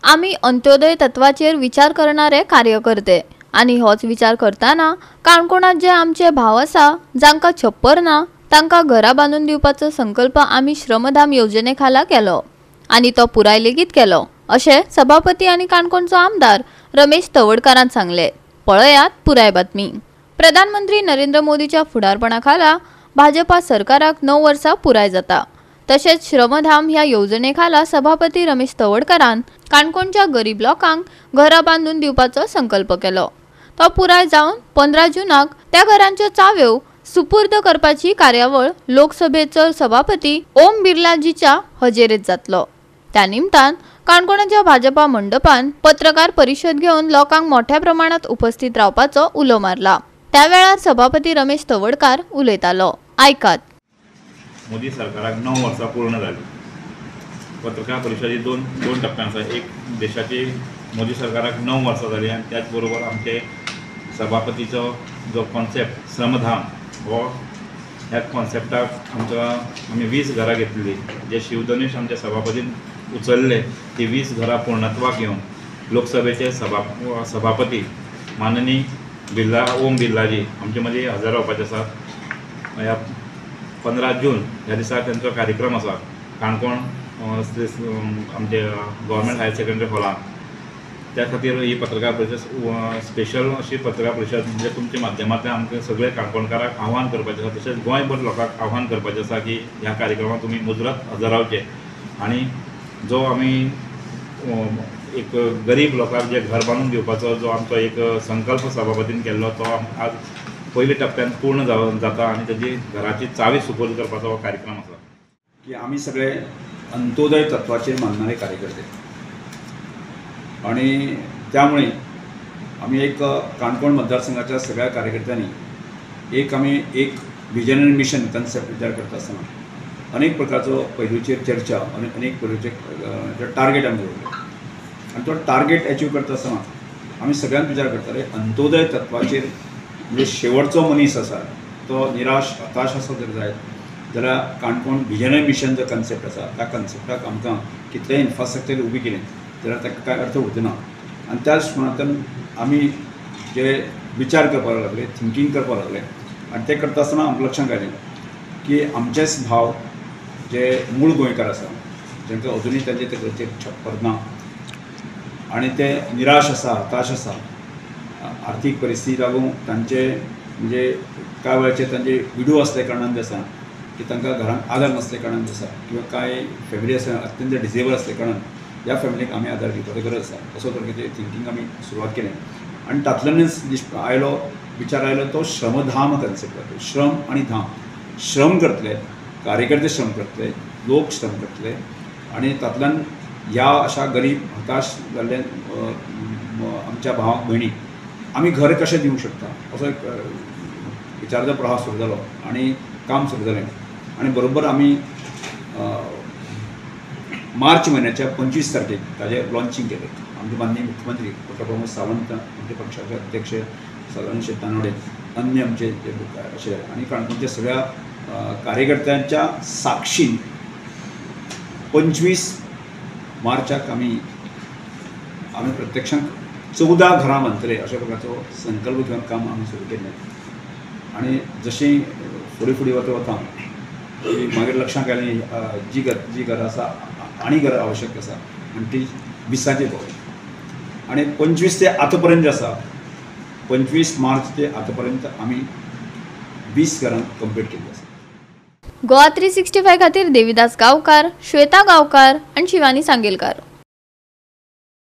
आमी अंत्योदय तत्वाचेर विचार करणारे कार्यकर्ते आनी होच विचार करतना काणकोणांत जे आमचे भाव आसा जांकां छप्पर ना तांकां घरां बांदून दिवपाचो संकल्प आमी श्रमधाम योजने खाला केलो आनी तो पुराय लेगीत केलो अशें सभापती आनी काणकोणचो आमदार रमेश तवडकारान सांगलें. पळयात पुराय बातमी. प्रधानमंत्री नरेंद्र मोदीच्या फुडारपणा खाला भाजपा सरकाराक 9 वर्सां पुराय जाता. तशेंच श्रमधाम ह्या योजने खाला सभापती रमेश तवडकारान काणकोणच्या गरीब लोकांक घरां बांदून दिवपाचो संकल्प केलो. तो पुराय जावन 15 जूनाक त्या घरांच्यो चाव्यो सुपूर्द करपाची कार्यावळ लोकसभेचो सभापती ओम बिर्लाजीच्या हजेरेत जातलो. त्या निमतान काणकोणच्या भाजपा मंडपान पत्रकार परिशद घेवन लोकांक मोठ्या प्रमाणात उपस्थित रावपाचो उलो मारला. त्या वेळार सभापती रमेश तवडकार उलयतालो. आयकात. मोदी सरकाराक 9 वर्सां पूर्ण जाली. पत्रकार परिशदी दोन टप्प्यां आसा. एक देशाची मोदी सरकाराक 9 वर्सां जाली आनी त्याच बरोबर आमचे सभापतीचो जो कॉन्सेप्ट श्रमधाम हो ह्या कॉन्सेप्टाक आमकां आमी 20 घरां घेतली. जे शिवधनेश आमच्या सभापतीन उचलले ती 20 घरां पूर्णत्वाक येवन लोकसभेचे सभापती माननीय बिर्ला ओम बिर्लाजी आमचे मदीं हजर रावपाचे आसात. ह्या 15 जून ह्या दिसा तेंचो कार्यक्रम आसा काणकोण आमचे गव्हर्मेंट हायर सेकंडरी हॉलान. त्या खातीर ही पत्रकार परिशद स्पेशल अशी पत्रकार परिशद म्हणजे तुमच्या माध्यमांतल्यान आमकां सगळे काणकोणकारांक आव्हान करपाचें आसा, तशेंच गोंयभर लोकांक आव्हान करपाचें आसा की ह्या कार्यक्रमाक तुमी मुजरत हजर रावचे आनी जो आमी एक गरीब लोकांक जे घर बांदून दिवपाचो जो आमचो एक संकल्प सभापतीन केल्लो तो आज पयल्या टप्प्यान पूर्ण जाता आनी ताजी घराची चावी सुपूर्द करपाचो हो कार्यक्रम आसा. की आमी सगळे अंत्योदय तत्वाचेर मानणारे कार्यकर्ते आणि त्यामुळे आमी एक काणकोण मतदारसंघाच्या सगळ्या कार्यकर्त्यांनी एक आमी एक विजन आनी मिशन कन्सेप्ट विचार करता आसतना अनेक प्रकारचो पैलूचेर चर्चा आनी अनेक पैलूचे टार्गेट आमी दवरले आनी तो टार्गेट अचीव करता आसतना आमी सगळ्यांत विचार करताले अंत्योदय तत्वाचेर म्हणजे शेवटचो मनीस आसा तो निराश हताश आसा जर जायत जाल्यार काणकोण विजन आनी मिशन जो कन्सेप्ट आसा त्या कन्सेप्टाक आमकां कितलें इन्फ्रास्ट्रक्चर उबी केलें जाल्यार ताका कांय अर्थ उरना. आनी त्या दृश्टीकोनांतल्यान आमी जे विचार करपाक लागले, थिंकींग करपाक लागले आनी तें करता आसतना आमकां लक्षांत आयलें की आमचेच भाव जे मूळ गोंयकार आसा जांकां अजुनूय तांचे तकलेचेर छप्पर ना आनी ते निराश आसा, हताश आसा, आर्थीक परिस्थिती लागून तांचे म्हणजे कांय वेळाचेर तांचे विडो आसल्या कारणान जे आसा की तांकां घरांत आदार नासल्या कारणान जे आसा किंवा कांय फॅमिली आसा अत्यंत डिसेबल आसल्या कारणान ह्या फॅमिलीक आमी आदार दिवपाची गरज आसा असो तरेचे थिंकींग आमी सुरवात केलें. आनी तातूंतल्यानच आयलो विचार आयलो तो श्रमधाम कन्सेप्ट. श्रम आनी धाम. श्रम करतले कार्यकर्ते, श्रम करतले लोक, श्रम करतले आनी तातूंतल्यान ह्या अशा गरीब हताश जाल्ले आमच्या भावाक भयणीक आमी घर कशें दिवंक शकता असो एक विचाराचो प्रवाह सुरू जालो आनी काम सुरू जालें. आनी बरोबर आमी मार्च म्हयन्याच्या 25 तारखेक ताजें लॉन्चिंग केलें. आमचे माननीय मुख्यमंत्री डॉक्टर प्रमोद सावंत, आमच्या पक्षाचे अध्यक्ष सदानंद शेट तानवडे, अन्य आमचे जे अशे आनी काणकोणच्या सगळ्या कार्यकर्त्यांच्या साक्षीन 25 मार्चाक आमी आमी प्रत्यक्षांत 14 घरां बांदतले अशा प्रकारचो संकल्प घेवन काम आमी सुरू केलें. आनी जशें फुडें फुडें वता वता मागीर लक्षांत आयलें जी घरां आसा आनी घरां आवश्यक आसा आनी ती 20 पावली. आनी 25 ते आतां पर्यंत जे आसा 25 मार्च ते आतां पर्यंत आमी 20 घरां कंप्लीट केल्ली आसा. गोवा 365 खातीर देवीदास गांवकार, श्वेता गांवकार आनी शिवानी सांगेलकार.